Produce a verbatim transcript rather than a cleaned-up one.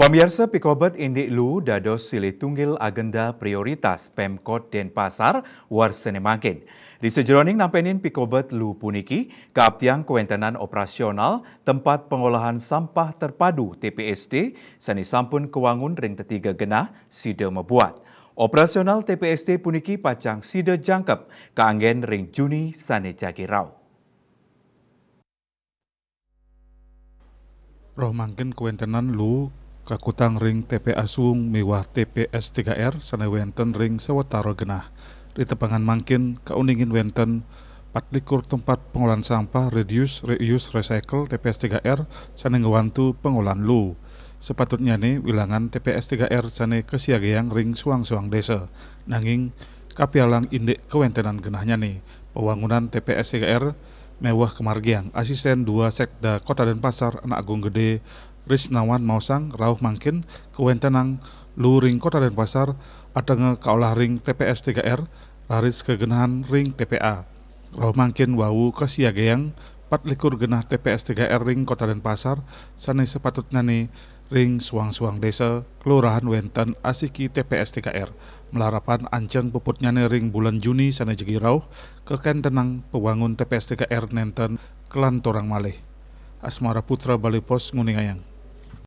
Pamiarsa, pikobet indik luu dados silih tunggil agenda prioritas Pemkot Denpasar warsane mangkin. Ri sajeroning nampenin pikobet luu puniki, kaaptiang kawentenan operasional tempat pengolahan sampah terpadu, T P S T, sane sampun kawangun ring tetiga genah sida mabuat. Operasional T P S T puniki pacang sida jangkep kaanggen ring Juni sane jagi rauh. Rauh mangkin kawentenan luu kakutang ring T P A Suwung miwah T P S tiga R sane wenten ring sawatara genah. Ri tepengan mangkin kauningin wenten patlikur tempat pengolahan sampah reduce, reuse, recycle, T P S tiga R, sane ngwantu pengolahan luu. Sapatutnyane wilangan T P S tiga R sane kasiagayang ring suang-suang desa, nanging kapialang indik kawentenan genahnyane. Pawangunan T P S tiga R meweh kamargiang. Asisten Dua Sekda Kota Denpasar, Anak Agung Gede Risnawan, maosang rauh mangkin kawentenan luu ring Kota Denpasar atenga kaolah ring T P S tiga R, raris kagenahan ring T P A. Rauh mangkin wau kasiagayang patlikur genah T P S tiga R ring Kota Denpasar, sane sapatutnyane ring suang-suang desa, kelurahan wenten asiki T P S tiga R. Malarapan anceng puputnyane ring bulan Juni sane jagi rauh, kakentenang pawangun T P S tiga R nenten kalanturang malih. Asmara Putra, Bali Post, nguningayang.